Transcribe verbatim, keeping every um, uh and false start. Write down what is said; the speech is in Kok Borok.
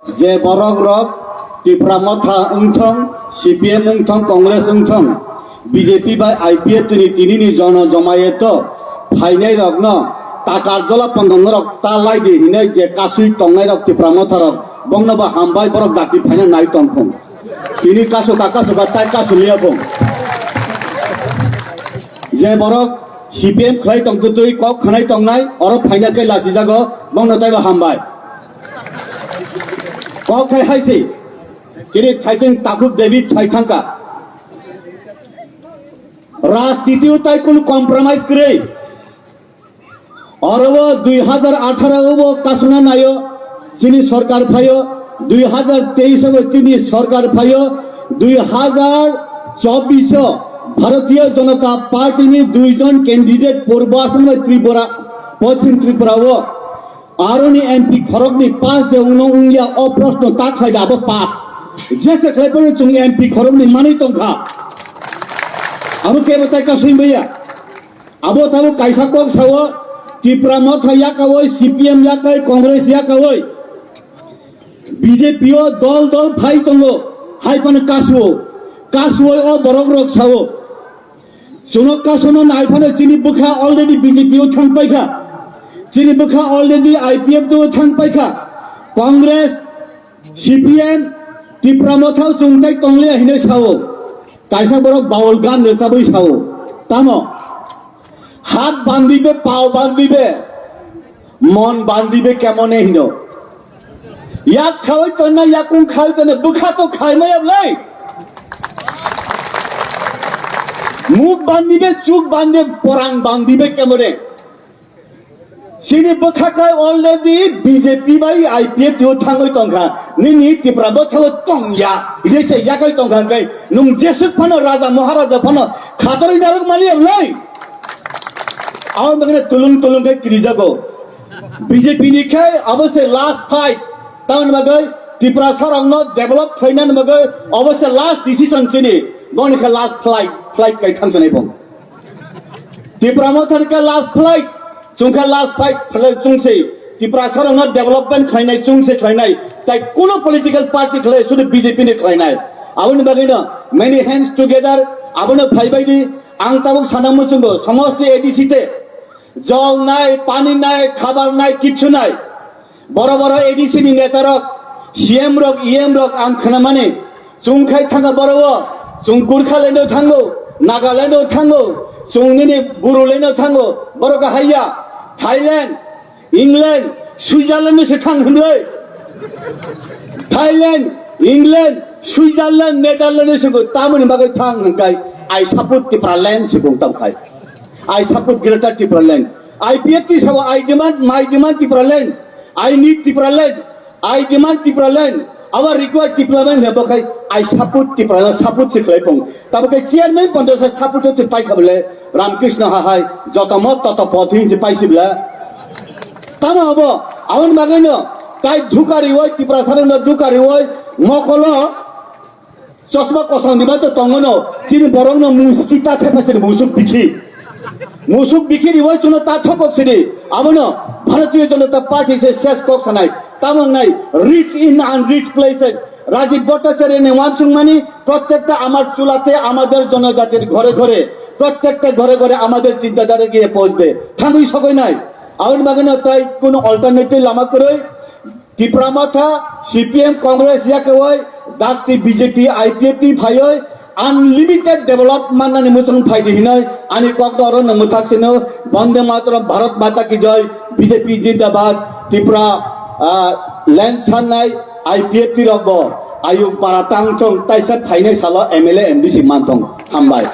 Je borok rok Tipra Motha wngthong, C P M wngthong, Congress wngthong, B J P bai I P F T ni tini ni jono jomayeto phainai rok no takar jola pondong rok ta lai di hinai je kasui tongnai rok Tipra Motha rok bongno ba hambai borok dati phaina nai tongthong. Tini kasu ka kasu ba tai kasu liya bong. Je borok C P M khlai tong twi kok khanai tongnai oro phaina khe lachijago bongno taibo hambai. Kok khai hai se. Chini thaising takhuk David sai thangka. Rajniti o tai kunu compromise kwrwi. Oro o dui hajar atharo o bo kasuna nayo chini sorkar phayo, dui hajar teis o bo chini sorkar phayo, dui hajar chobbish o Bharatiya Janata Party ni duijon candidate Purbo Assam bai Tripura, Poschim Tripura o Aroni M P khorokni pass de wngno wngya o proshno ta khlai da abo pap. Jese khlai phano chwng M P khorokni manwi tongkha. Abo kebo tai kasui baiya. Abo tabo kaisa kok sao Tipra Motha yakawoi, C P M yakai, Congress yakawoi. B J P o dol dol phai tongo. Hai phano kasuo. Kasuoi o borok rok sao. Chwngno kasono nai phano chini bwkha already B J P o thang paikha. Chini bwkha already I P F T o thang paikha. Congress, C P M, Tipra Motha chwng tai tongliya hinwi sao. Kaisa borok bawol gan rwchabwi sao. Tamo? Hat bandibe, pao bandibe, mon bandibe kemone hino. Yak khawi tonna, yakung khawi tonna, bwkha to khai maya bwlai. Muk bandibe, chuk bandi, porang bandibe kemone. Chini bwkha khai already B J P bai I P F T o thangwi tongkha. Nini Tipra Motha o tongya. Rese yakai tongkha kai. Nung jesuk phano raja maharaja phano khatorwi narwk maliya bwlai. Aboni bagwi tulung tulung khe kirijago. B J P ni khe abo se last fight. Tamoni bagwi Tiprasa rokno develop khlainani bagwi abo se last decision chini. Boni khe last flight, flight kai thangsanai bo. Tipra Motha ni khe last flight, chwng khe last fight khlai chwng se. Tiprasa rokno development khlainai chwng se khlainai. Tai kuno political party khlai sudu B J P ni khlainai. Aboni bagwi no many hands together abono phaibai di. Ang tabuk sana muchungo, somosti A D C te jol nai, pani nai, khabar nai, kichu nai. Boro boro A D C ni neta rok, C M rok, E M rok ang khnamani, chwng khai thanga boro o, chwng Gurkha leno thango, Naga leno thango, chwng nini Buru leno thango, boro kahaiya, Thailand, England, Switzerland ni se thang hwnlai. Thailand, England, Switzerland, Netherlands ni se tamoni bagwi thang hwnkai, I support Tipraland se bung tam khai. I support Greater Tipraland. I P F T sabo I demand, my demand Tipraland. I need Tipraland. I demand Tipraland. Our require Tipraland hebo khai I support Tipraland, support se khlai pung. Tabo khe chairman pondo sa support se pai khabele Ramkrishna Hahai joto mot toto pothi se pai sibla. Tamo abo, aboni bagwi no tai dhuka riwoi, Tiprasa rokno dhuka riwoi, mokolo chosma kosong ni bai to tongo no, chini borok no muski ta thepa chini musuk bikhi. Musuk bikhi riwoi chuno ta thopok sidi. Abono Bharatiya Janata Party se ses kok sanai. Tamo nai rich in unrich places. Rajiv Bhattacharya ni wansung mani, prottekta amar chulate amader jonojatir ghore ghore, prottekta ghore ghore amader chintadara giye pohonchbe. Thangwi sogoi nai. Aboni bagwi no tai kuno alternative lama kwrwi. Tipra Motha, C P M, Congress yakewoi, dakti B J P, I P F T phaioi, unlimited develop mannani muchung phaidi hinoi, ani kokno oro no mwthak sino, Bonde Mataram, Bharat Mata ki Jai, B J P Jindabad, Tipra, ah, land sannai, I P F T rok bo, ayuk para tang thung, taisa phainai salo M L A, M D C man thung, hambai.